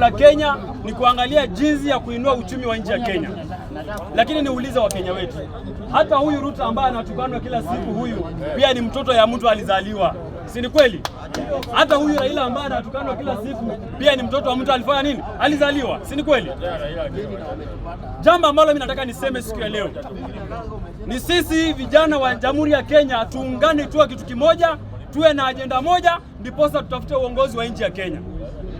la Kenya ni kuangalia jinsi ya kuinua uchumi wa nchi ya Kenya. Lakini niulize Wakenya wetu, hata huyu Ruto ambaye anatukanwa kila siku, huyu pia ni mtoto ya mtu alizaliwa, si ni kweli? Hata huyu Raila ambaye anatukanwa kila siku pia ni mtoto wa mtu alifanya nini? Alizaliwa, si ni kweli? Jambo ambalo mimi nataka niseme siku ya leo ni sisi vijana wa Jamhuri ya Kenya tuungane, tuwe kitu kimoja, tuwe na ajenda moja, ndiposa tutafute uongozi wa nchi ya Kenya.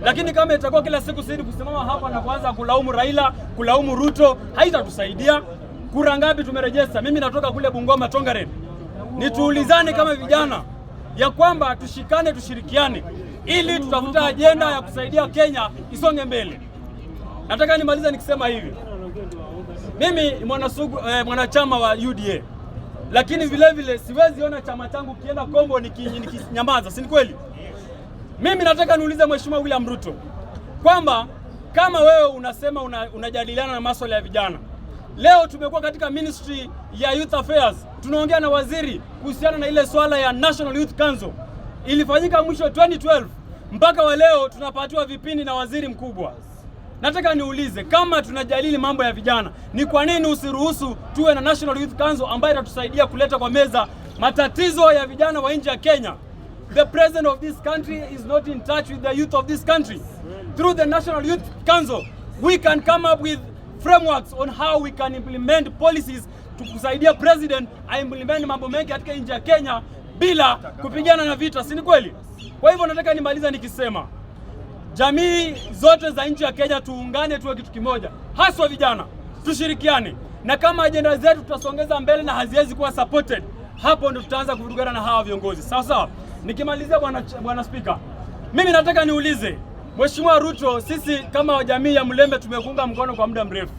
Lakini kama itakuwa kila siku sisi kusimama hapa na kuanza kulaumu Raila, kulaumu Ruto, haitatusaidia. Kura ngapi tumerejesha? Mimi natoka kule Bungoma Tongaren. Ni tuulizane kama vijana ya kwamba tushikane, tushirikiane ili tutafute ajenda ya kusaidia Kenya isonge mbele. Nataka nimalize nikisema hivi. Mimi ni mwanachama wa UDA, lakini vile vile siwezi ona chama changu kienda kombo nikinyamaza, si ni kweli? Mimi nataka niulize Mheshimiwa William Ruto kwamba kama wewe unasema unajadiliana na masuala ya vijana, leo tumekuwa katika Ministry ya Youth Affairs tunaongea na waziri kuhusiana na ile swala ya National Youth Council ilifanyika mwisho 2012, mpaka wa leo tunapatiwa vipindi na waziri mkubwa. Nataka niulize kama tunajadili mambo ya vijana, ni kwa nini usiruhusu tuwe na National Youth Council ambayo itatusaidia kuleta kwa meza matatizo ya vijana wa nchi ya Kenya? The president of this country is not in touch with the youth of this country. Through the National Youth Council, we can come up with frameworks on how we can implement policies to kusaidia president aimplement mambo mengi katika nchi ya Kenya bila kupigana na vita, si ni kweli? Kwa hivyo nataka nimaliza nikisema jamii zote za nchi ya Kenya tuungane, tuwe kitu kimoja, haswa vijana tushirikiane, na kama ajenda zetu tutasongeza mbele na haziwezi kuwa supported, hapo ndo tutaanza kuvurugana na hawa viongozi. Sawa sawa. Nikimalizia bwana Spika, mimi nataka niulize Mheshimiwa Ruto, sisi kama jamii ya Mulembe tumekuunga mkono kwa muda mrefu.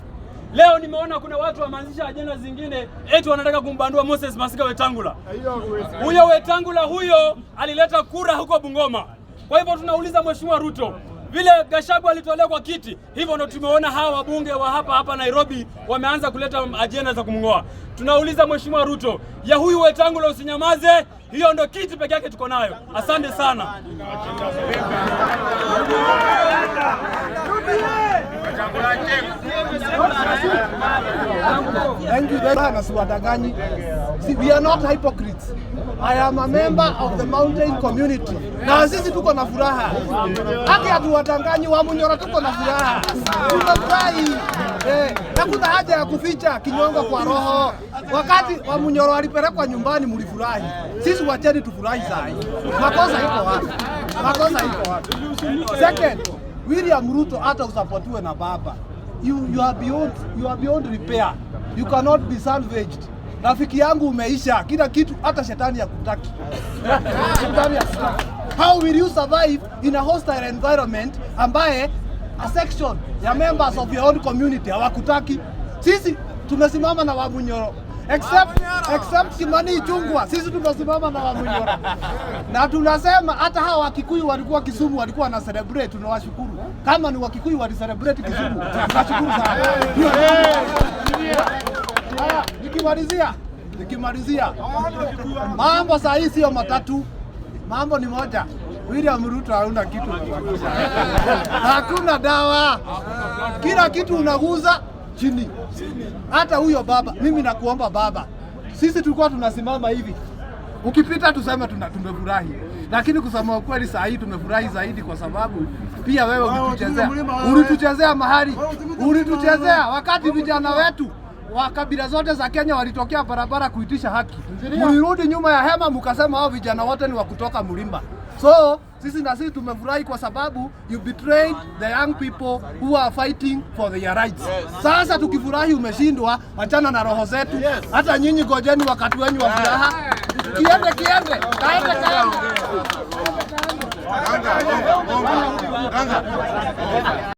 Leo nimeona kuna watu wameanzisha ajenda zingine eti wanataka kumbandua Moses Masika Wetangula. Huyo Wetangula huyo alileta kura huko Bungoma. Kwa hivyo tunauliza Mheshimiwa Ruto, vile Gachagua alitolewa kwa kiti, hivyo ndo tumeona hawa wabunge wa hapa hapa Nairobi wameanza kuleta ajenda za kumng'oa. Tunauliza Mheshimiwa Ruto, ya huyu Wetangula usinyamaze, hiyo ndo kiti peke yake tuko nayo. Asante sana. Thank you sana, siwadanganyi. See, we are not hypocrites. I am a member of the mountain community. Na sisi tuko na furaha. Haki hatuwadanganyi, Wamunyoro tuko na furaha. Tumefurahi. Hakuna haja ya kuficha kinyongo kwa roho. Wakati Wamunyoro alipelekwa nyumbani mlifurahi. Sisi wacheni tufurahi saa hii. Makosa iko wapi? Makosa iko wapi? Second, William Ruto hata usapotiwe na baba. You are beyond repair. You cannot be salvaged. Rafiki yangu umeisha, kila kitu, hata shetani hakutaki. Shetani hakutaki. How will you survive in a hostile environment ambaye a section ya members of your own community hawakutaki? Sisi tumesimama na Wamunyoro. Except Kimani Ichung'wah, sisi tumesimama na Wamunyoro. Na tunasema hata hawa Wakikuyu walikuwa Kisumu walikuwa na celebrate, tunawashukuru. Kama ni Wakikuyu wali celebrate Kisumu, tunashukuru sana. Haya, nikimalizia mambo saa hii sio matatu, mambo ni moja. William Ruto hauna kitu kubakisha. Hakuna dawa, kila kitu unaguza chini. Hata huyo baba, mimi nakuomba baba, sisi tulikuwa tunasimama hivi, ukipita tuseme tumefurahi, lakini kusema ukweli saa hii tumefurahi zaidi kwa sababu pia wewe ulituchezea mahali, ulituchezea wakati vijana wetu wa kabila zote za Kenya walitokea barabara kuitisha haki. Mlirudi nyuma ya hema mkasema hao vijana wote ni wa kutoka mlima. So sisi na sisi tumefurahi kwa sababu you betrayed the young people who are fighting for their rights. Sasa tukifurahi umeshindwa, achana na roho zetu. Hata nyinyi gojeni wakati wenyu wa furaha. Kiende kiende, kaende kaende. Ganga.